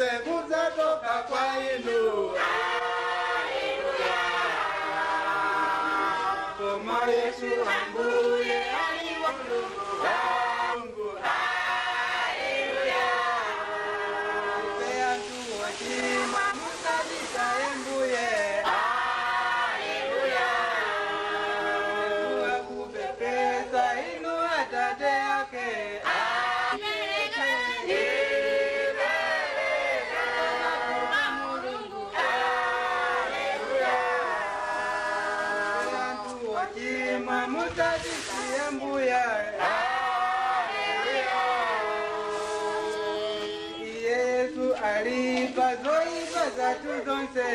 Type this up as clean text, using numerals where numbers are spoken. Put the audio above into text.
Tonse kudzatoka kwa inu. Koma Yesu ambuye ali wa Mulungu. Ife anthu ochimwa musatitaye mbuye. Yesu akupepesa inu atate ake. Ochimwa musatisiye mbuye. Yesu alipa zoipa zathu zonse.